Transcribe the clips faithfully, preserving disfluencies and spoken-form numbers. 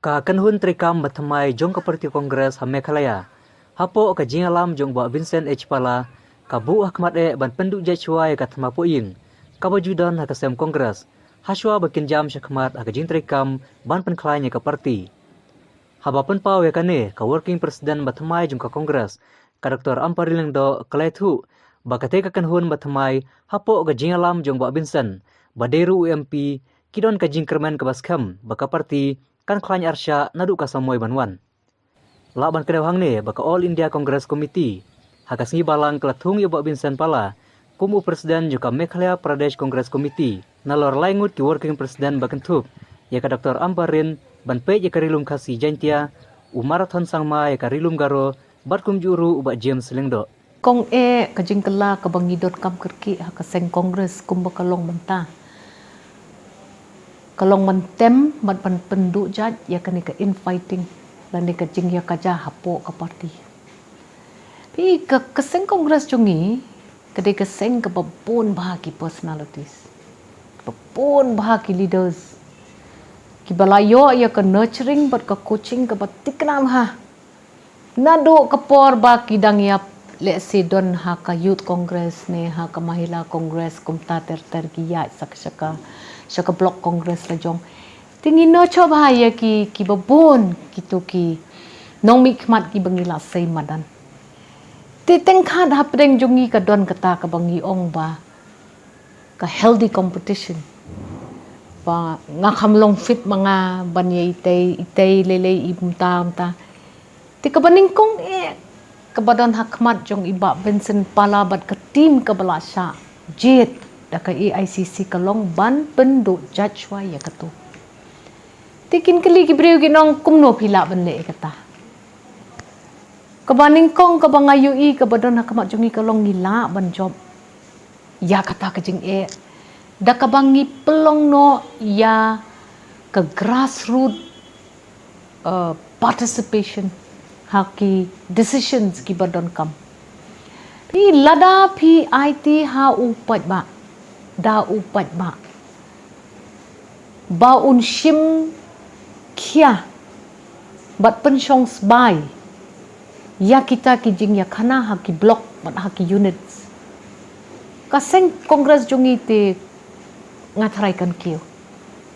Ka kynhun treikam ba thymmai jong ka party Congress ha Meghalaya, hapoh ka jingïalam jong u Bah Vincent H Pala, ka buh ha khmat eh ban pynduh jait shuwa ïa ka thma pohïing kaba ju don ha ka seng Congress, ha shuwa ba kin jam sha khmat ha ka jingtreikam ban pynkhlaiñ ïa ka party. Haba pynpaw ïa kane, ka working president ba thymmai jong ka Congress, ka Doctor Ampareen Lyngdoh, ka la ïathuh ba katei ka kynhun ba thymmai, hapoh ka jingïalam jong u Bah Vincent, ba dei ruh u M P, ki don ka jingkyrmen kaba skhem ba ka party kan khlaiñ arshah naduh ka samoi ban wan. Lah ban kdew hangne ba ka All India Congress Committee, ha ka sngi Balang, ka la thung ïa u Bah Vincent Pala kum u president jong ka Meghalaya Pradesh Congress Committee, nalor lai ngut ki working president ba kynthup ïa ka Doctor Ampareen, ban peit ïa ka Ri Lum Khasi Jaiñtia, u Marathon Sangma ïa ka Ri Lum Garo, bad kumjuh ruh u Bah James Lyngdoh. Kong eh, ka jingkylla kaba ngi donkam kyrkieh ha ka seng Congress kumba ka long mynta, ka long ban tem bad ban pynduh jait ïa kane ka infighting lane ka jingïakajia hapoh ka party. Phi, ka, ka seng Congress jong ngi ka dei ka seng kaba bun bha ki personalities, kaba bun bha ki leaders, kiba la ïoh ïa ka nurturing bad ka coaching kaba thikna bha. Naduh ka por ba ki dang ïap, lehse don ha ka Youth Congress ne ha ka Mahila Congress, kumta ter ter ki ïaid sha ka, sha ka, sha ka Block Congress la jong. Te ngi nurture bha ïa ki, kiba bun kito ki nongmihkhmat kiba ngi la sei madan. Te teng khadduh hapdeng jong ngi ka don kata kaba ngi ong ba ka healthy competition. Ba nga kham long fit ma nga ban ïa itei, itei lei lei, i bynta bynta. Te kaba nyngkong eh kaba don ha khmat jong i Bah Vincent Pala bad ka team kaba la shah jied da ka A I C C ka long ban pynduh jait shuwa ïa kato. Te kin kylli ki briew, kin ong, kumno phi lah ban leh ïa kata? Kaba nyngkong kaba nga ïohi kaba don ha khmat jong ngi ka long ngi lah ban jop ïa kata ka jingeh da kaba ngi pynlong noh ïa ka grassroot, uh, participation ha ki decisions kiba donkam. Phi, lada phi aiti ha u paidbah, da u paidbah ba un shim khia bad pynshong sbai ïa kita ki jingïakhana ha ki block bad ha ki units, ka seng Congress jong ngi te nga tharai kan kiew.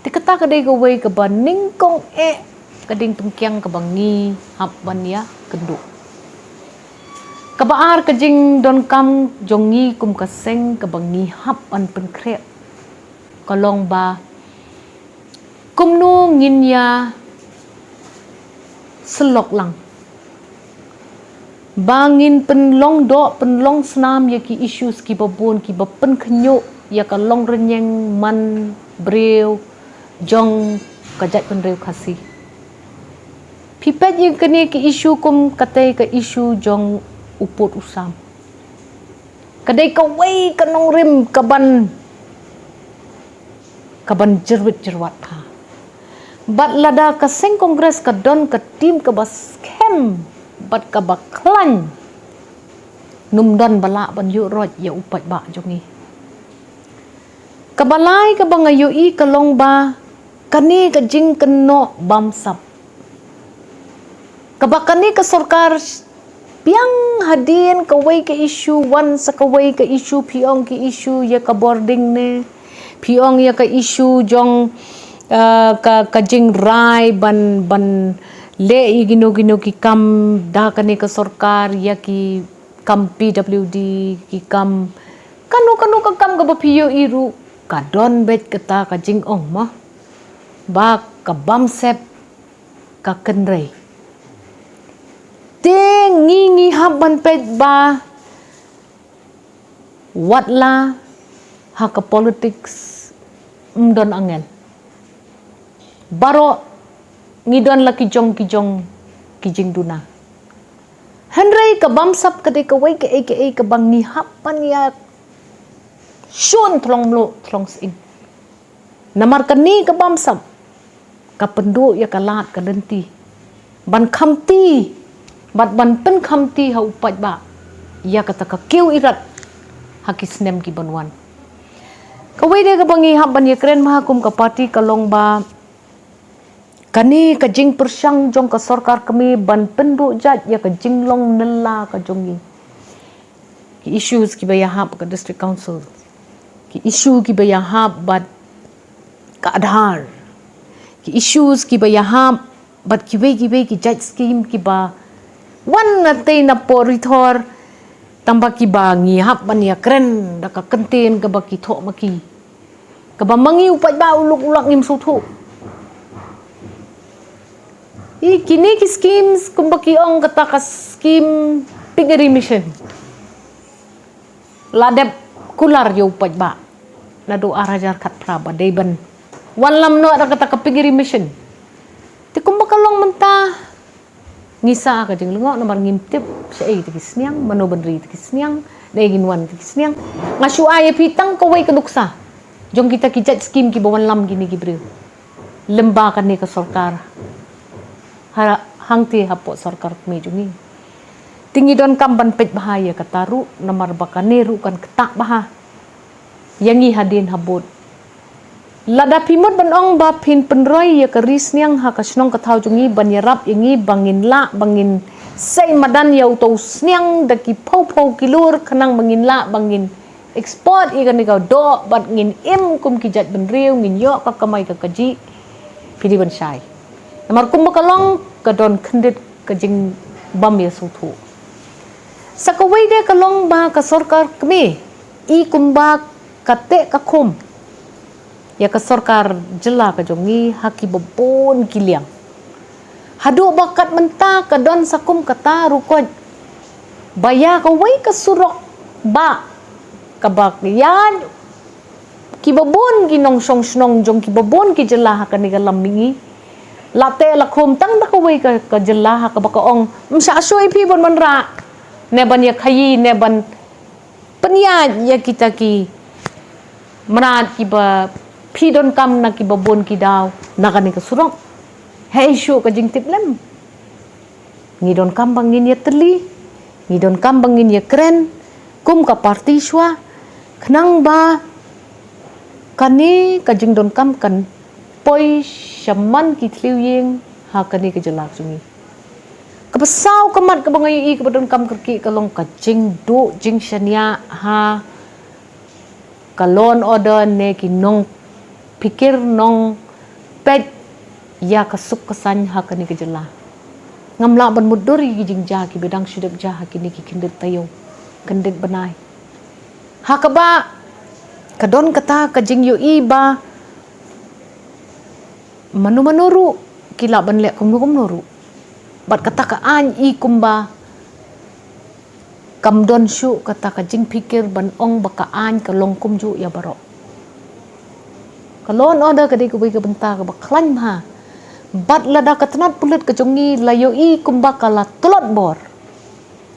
Te kata ka dei kawei kaba nyngkong eh ka jingpynkhiah kaba ngi hap ban ïakynduh. Kaba ar, ka jingdonkam jong ngi kum ka seng kaba ngi hap ban pynkhreh ka long ba kumno ngin ïa syllok lang ba ngin pynlong doh pynlong snam ïa ki issues kiba bun kiba pynkhynñiuh ïa ka long rynïeng man briew jong ka jaitbynriew Khasi. Phi peit ïa kane ka issue kum katei ka issue jong u pud u sam. Ka dei kawei ka nongrim kaban, kaban jyrwit jyrwat ha. Bad lada ka seng Congress ka don ka team kaba skhem bad kaba khlaiñ, ym don ba lah ban ïuh roit ïa u paidbah jong ngi. Kaba lai kaba nga ïohi ka long ba kane ka jingkynnoh bamsap kaba kane ka sorkar biang hadien kawei ka issue wan sa kawei ka issue, phi ong ki issue ïa ka bording ne, phi ong ïa ka issue jong, uh, ka, ka jingrai ban, ban leh ïa kino kino ki kam da kane ka sorkar, ïa ki kam P W D, ki kam kano kano ka kam kaba phi ïohi ruh ka don beit kata ka jingong mo ba ka bamsap ka kynrei. Te ngi ngi hap ban peit ba watla ha ka politics ym don angel. Baroh ngi don la ki jong ki jong ki jingduna. Hynrei ka bamsap ka dei kawei kaei kaei kaba ngi hap ban ïa shun thlong mluh thlong sying. Namar kane ka bamsap ka pynduh ïa ka lad ka lynti ban khamti bad ban pynkhamti ha u paidbah ïa kata ka kiew irat ha ki snem kiban wan. Kawei de kaba ngi hap ban ïakren bha kum ka party ka long ba Kane ka jingpyrshang jong ka sorkar kmie ban pynduh jait ïa ka jinglong nylla ka jong ngi. Ki issues kiba ïahap ka district council, ki issue kiba ïahap bad ka Aadhaar, ki issues kiba ïahap bad kiwei kiwei ki jait skim kiba wan na tei na por ri thor, tang ba kiba ngi hap ban ïakren da ka kyntien kaba ki thoh ma ki, kaba ma ngi u paidbah u lok u lok ngim sngewthuh. I kine ki schemes kumba ki ong kata ka skim piggery mission la dep kular ïa u paidbah naduh ar hajar khatphra ba dei ban wanlam noh da kata ka piggery mission. Te kumba ka long mynta, ngi sa ka jinglyngngoh namar ngim tip shaei te ki sniang, mano ban ri te ki sniang, ne ngin wan te ki sniang. Nga shu ai ïa phi tang kawei ka nuksa jong kita ki jait skim kiba wanlam kine ki briew lem ba kane ka sorkar, ha, hangtei hapoh sorkar kmie jong ngi. Te ngi donkam ban peit bha ïa kata ruh namar ba kane ruh kan ktah bha ïa ngi hadien habud. Lada phi mut ban ong ba phin pynroi ïa ka ri sniang ha ka shnong ka thaw jong ngi ban ïarap ïa ngi ba ngin lah, ba ngin sei madan ïa uto u sniang da ki phew phew ki lur khnang ba ngin lah, ba ngin export ïa kane ka doh bad ngin im kum ki jait bynriew, ngin ïoh ka kamai ka kajih. Phi dei ban shai. Namar kumba ka long ka don khyndiat ka jingbym ïasngewthuh. Sa kawei de ka long ba ka sorkar kmie i kumba ka teh ka khum ïa ka sorkar jylla ka jong ngi ha kiba bun ki liang. Haduh ba kat mynta ka don sa kum kata ruh koit ba ïa kawei ka surok ba kaba ïa kiba bun ki nongshong shnong jong kiba bun ki jylla ha kane ka lam mihngi la teh la khum tang da kawei ka, ka jylla ha kaba ka ong, ym shah shuh ïa phi ban wanrah ne ban ïakhaïi ne ban pynïaid ïa kita ki mrad kiba phi donkam na kiba bun ki daw na kane ka surok. Hei shuh ka jingtip lem. Ngi donkam ba ngin ïatylli, ngi donkam ba ngin ïakren kum ka party shuwa khnang ba kane ka jingdonkam kan poi shaman ki thliew ïing ha kane ka jylla jong ngi. Kaba saw ka mat kaba nga ïohi kaba donkam kyrkieh ka long ka jingduh jingshaniah ha ka law and order ne ki nongphikir nongpeit ïa ka suk ka saiñ ha kane ka jylla. Ngam lah ban mutdur ïa ki jingjia kiba dang shu dep jia ha kine ki khyndiat taïew, khyndiat bnai. Ha kaba ka don kata ka jingïohi ba mano mano ruh ki lah ban leh kumno kumno ruh. Bad kata ka aiñ i kumba kam don shuh kata ka jingphikir ban ong ba ka aiñ ka long kumjuh ïa baroh. Ka law and order ka dei kawei ka bynta kaba khlaiñ bha. Bad lada ka tnat pulit ka jong ngi la ïohi kumba ka la tlot bor,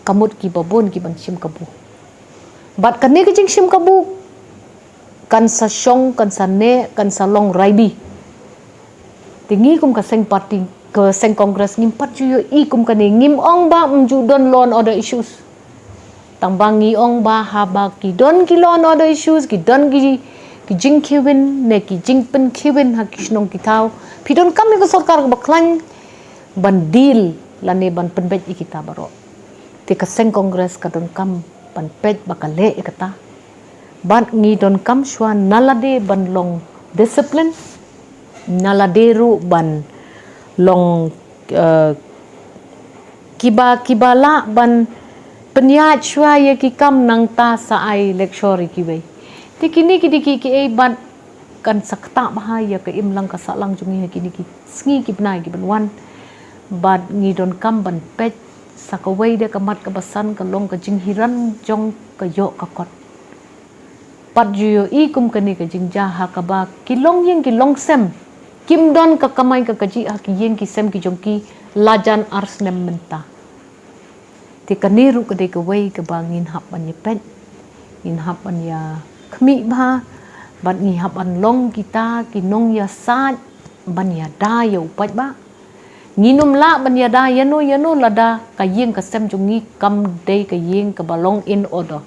ka mut kiba bun ki ban shim kabu. Bad kane ka jingshim kabu kan sa shong, kan sa neh, kan sa long raibi. Te ngi kum ka seng party, ka seng Congress ngim pat ju ïohi kum kane, ngim ong ba ym ju don law and order issues. Tang ba ngi ong ba haba ki don ki law and order issues, ki don ki, ki jingkhie win ne ki jingpynkhie win ha ki shnong ki thaw, phi donkam ïa ka sorkar kaba khlaiñ ban deal lane ban pynbeit ïa kita baroh. Te ka seng Congress ka donkam ban peit ba ka leh ïa kata. Bad ngi donkam shuwa na lade ban long discipline, na lade ruh ban long, eh, kiba, kiba lah ban pynïaid shuwa ïa ki kam nangta sa ai lecture ïa kiwei. Te kine ki dei ki, kiei bad kan sa ktah bha ïa ka imlang ka sahlang jong ngi ha kine ki sngi ki bnai ki ban wan. Bad ngi donkam ban peit sa kawei de ka mat kaba san ka long ka jinghiran jong ka ïoh ka kot. Pat ju ïohi kum kane ka jingjia ha kaba ki longïing ki longsem kim don ka kamai ka kajih ha ki ïing ki sem ki jong ki la jan ar snem mynta. Te kane ruh ka dei kawei kaba ngin hap ban ïa peit, ngin hap ban ïa khmih bha, bad ngi hap ban long kita ki nongïasaid ban ïada ïa u paidbah. Ngin ym lah ban ïada ïano ïano lada ka ïing ka sem jong ngi kam dei ka ïing kaba long in order.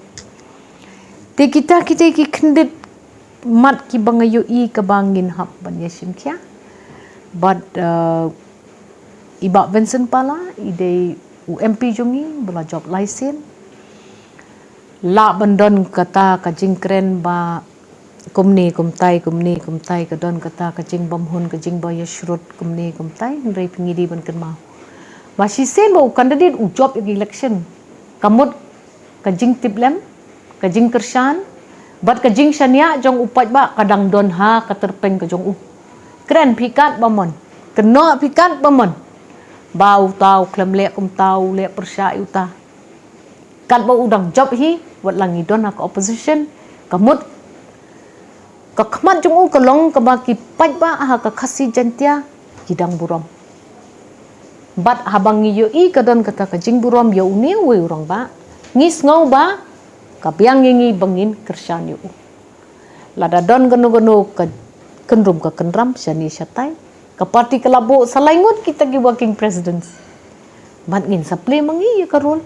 Te kita kita ki khyndiat mat kiba nga ïohi kaba ngin hap ban ïa shim khia. Bad uh, i Bah Vincent Pala, i dei u M P jong ngi ba la jop lai sien. La ban don kata ka jingkren ba kumne kumtai, kumne kumtai, ka don kata ka jingbymhun, ka jingba ïashrut, kumne kumtai, hynrei pyngi di ban kynmaw ba shisien ba u candidate u jop ïa ka election, ka mut ka jingtiplem, ka jingkyrshan bad ka jingshaniah jong u paidbah ka dang don ha ka tyrpeng ka jong u. Kren phi kat ba mon, kynnoh phi kat ba mon, ba uta u khlem leh kumta, u leh pyrshah ïa uta. Katba u dang jop hi, wat la ngi don ha ka opposition, ka mut ka khmat jong u ka long kaba ki paidbah ha ka Khasi Jaiñtia ki dang burom. Bad haba ngi ïohi ka don kata ka jingburom ïa une uwei u rangbah, ngi sngew ba ka biang ïa ngi ba ngin kyrshan ïa u. Lada don kano kano ka kynrum ka kynram shane shatai, ka party ka la buh sa lai ngut kita ki working presidents. Bad ngin sa play ma ngi ïa ka role.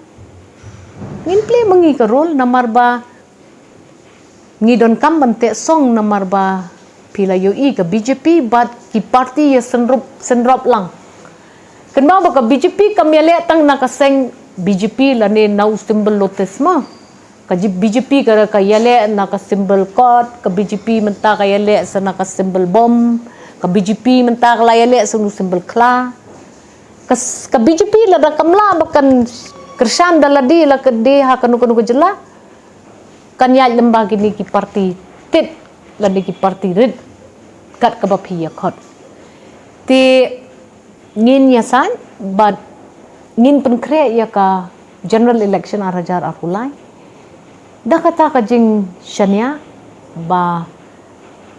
Ngin play ma ngi ka role namar ba ngi donkam ban teh song namar ba phi la ïohi ka B J P bad ki party ïa synrop synrop lang. Kynmaw ba ka B J P kam ïaleh tang na ka seng B J P lane na u symbol lotus ma. Ka J- B J P ka ka ïaleh na ka symbol kot, ka B J P mynta ka ïaleh sa na ka symbol bom, ka B J P mynta ka la ïaleh sa u symbol khla. Ka, s- ka B J P lada kam lah ba kan kyrshan da lade la ka de ha kano kano ka jylla, kan ïaid lem bad kine ki party tit lane ki party rit kat kaba phi ïa khot. Te ngin ïa saiñ bad ngin pynkhreh ïa ka general election ar hajar arphew lai da kata ka jingshaniah ba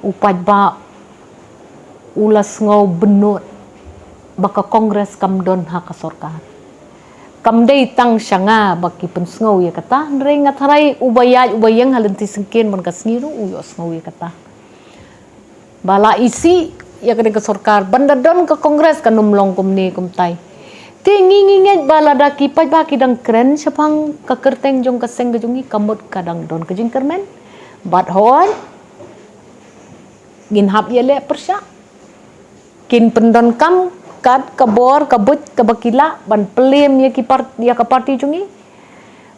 u paidbah u la sngew bynnud ba ka Congress kam don ha ka sorkar. Kam dei tang sha nga ba ki pynsngew ïa kata, hynrei nga tharai uba ïaid uba ïeng ha lynti syngkien man ka sngi ruh u ïohsngew ïa kata. Ba la isih ïa kane ka sorkar ban da don ka Congress kan ym long kumne kumtai. Te ngi ngi ngeit ba lada ki paidbah ki dang kren shaphang ka kyrteng jong ka seng ka jong ngi, ka mut ka dang don ka jingkyrmen. Bad hooid ngin hap ïaleh pyrshah. Kin pyndonkam kat ka bor ka buit kaba ki lah ban pynlem ïa ki par- ïa ka party jong ngi.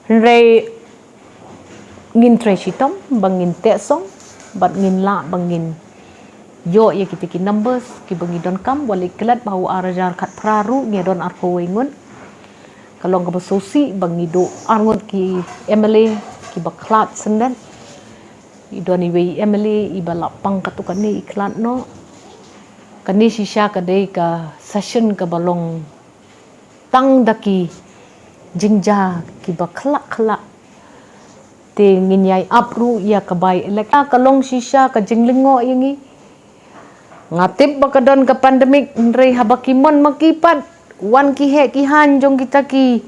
Hynrei ngin trei shitom ba ngin teh song bad ngin lah ba ngin ïoh ïa kita ki numbers kiba ngi donkam. Wat la klet ba ha u ar hajar khatphra ruh ngi don arphew wei ngut. Ka long kaba sngewsih ba ngi duh ar ngut ki M L A kiba khlad syndet. I don iwei i M L A iba la pang katto katne i khlad noh. Kane shisha ka dei ka session kaba long tang da ki jingjia kiba khlak khlak. Te ngin ïai ap ruh ïa ka by election. Ka long shisha ka jinglyngngoh ïa ngi. Nga tip ba ka don ka pandemic, hynrei haba ki mon ma ki pat wan ki heh ki haiñ jong kita ki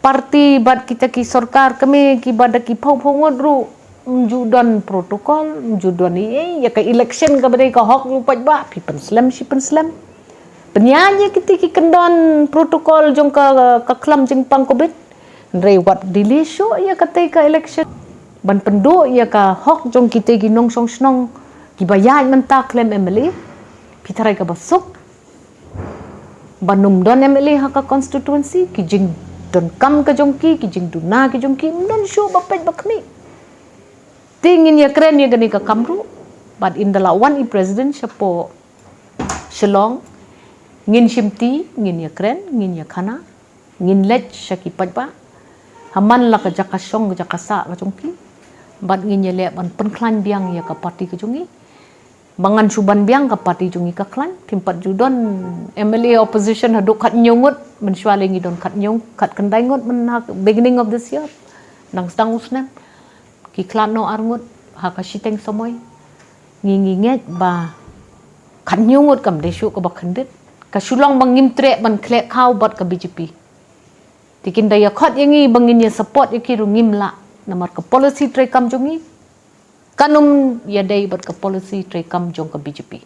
party bad kita ki sorkar kmie kiba da ki phew phew ngut ruh, ym ju don protocol, ym ju don ei ei. Ïa ka election kaba dei ka hok jong u paidbah phi pynslem shi pynslem. Pynïaid ïa kita ki kyndon protocol jong ka ka khlam jingpang covid. Hynrei wat delay shuh ïa katei ka election ban pynduh ïa ka hok jong kita ki nongshong shnong kiba ïaid mynta khlem M L A. Phi tharai kaba suk ban ym don M L A ha ka constituency, ki jingdonkam ka jong ki, ki jingduna ki jong ki ym don shuh ba peit ba khmih. Te ngin ïa kren ïa kane ka kam ruh bad ynda la wan i president shapoh Shillong, ngin shimti, ngin ïa kren, ngin ïa khana, ngin leit sha ki paidbah ha man la ka jaka shong ka jaka sah ka jong ki. Bad ngin ïaleh ban pynkhlaiñ biang ïa ka party ka jong ngi. Ba ngan shu ban biang ka party jong ngi ka khlaiñ, phim pat ju don M L A opposition haduh khathynñiew ngut, mynshuwa lei ngi don khathynñiew, khatkhyndai ngut mynha beginning of this year. Nang sdang u snem ki khlad noh ar ngut ha ka shiteng samoi. Ngi ngi ngeit ba khathynñiew ngut kam dei shuh kaba khyndiat. Ka shu long ba ngim treh ban khleh khaw bad ka B J P. Te kin da ïa khot ïa ngi ba ngin ïa support ïa ki ruh ngim lah. Namar ka policy treikam jong ngi kan ym ïadei bad ka policy treikam jong ka B J P.